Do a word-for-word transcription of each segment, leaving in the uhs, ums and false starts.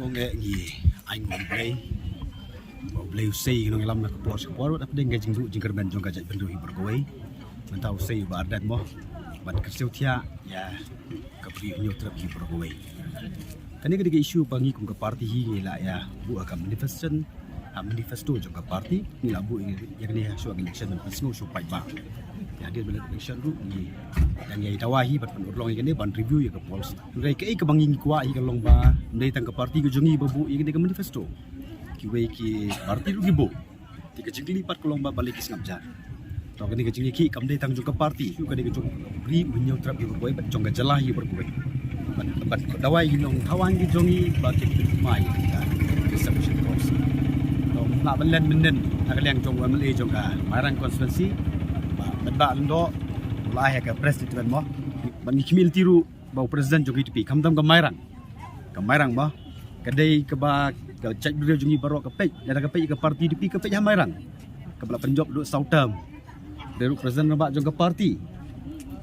Ong eh ngi ai nguh U Blei. Ba U Blei u sei ngi nongïalam na ka por sha ka por, wat hapdeng ka jingduh jingkyrmen jong ka jaitbynriew hi baroh kawei. Mynta u sei u Bah Ardent mo ban kyrsiew thiah ïa ka Bri u Hynñiewtrep hi baroh kawei. Kane ka dei ka issue ba ngi kum ka party hi ngi la ïa buh ha ka manifestation, ha manifesto jong ka party, ngi la buh ïa kane ha shuwa ka election ban pynsngew shuwa paidbah. Ïa hadien ba leit election ruh ngi dang ïa dawa hi ban pynurlong ïa kane ban review ïa ka polls. Hynrei kaei kaba ngi kwah hi ka long ba ym dei tang ka party ka jong ngi ba buh ïa kane ka manifesto. Kiwei ki party ruh ki buh. Te ka jingkylli pat ka long ba balei ki sngap jar. To kane ka jingkylli kam dei tang jong ka party, ka dei ka jong Bri u Hynñiewtrep hi baroh kawei bad jong ka jylla hi baroh kawei. Bad bad ka dawai ki nongthaw aiñ ki jong ngi ba kin pynmai ka reservation clause. To nga ban len mynnin na ka liang jong u M L A jong ka Mairang constituency, Bah Metbah Lyngdoh, u la ai ha ka press statement mo. Bad ngi khmih lynti ruh ba u president jong ka U D P, khamtam ka Mairang. Ka Mairang ba ka dei kaba ka jaitbynriew jong ngi baroh ka peit, lada ka peit ka party U D P ka peit ha Mairang. Kaba la pynjop duh saw term. Dei ruh president rangbah jong ka party.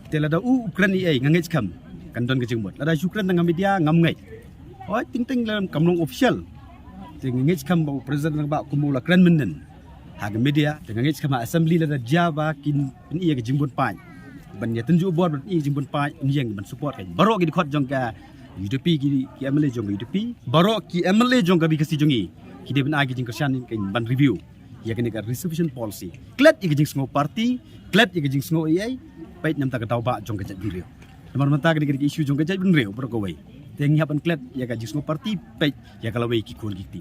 Te lada u u kren ei ei nga ngeit skhem kan don ka jingmut. Lada shu kren tang ha media ngam ngeit. Hooid, teng teng lada kam long official. Te nga ngeit skhem ba u president rangbah kumba u la kren mynnin ha ka media, te nga ngeit skhem ha assembly lada jia ba kin pyni ïa ka jingbun paid ban ïa tynjuh bor ban pyni ïa ka jingbun paid, yn ïeng ban support ka. Baroh ki dkhot jong ka U D P, ki, ki M L A jong ka U D P, baroh ki M L A jong ka Ri Khasi jong ngi, ki dei ban ai ka jingkyrshan ka ban review ïa kane ka reservation policy. Klet ïa ka jingsngew party, klet ïa ka jingsngew ei ei, peit namar ka daw ba jong ka jaitbynriew. Namar mynta kane ka dei ka issue jong ka jaitbynriew baroh kawei. Te ngi hap ban klet ïa ka jingsngew party, peit ïa ka lawei ki khun ki kti.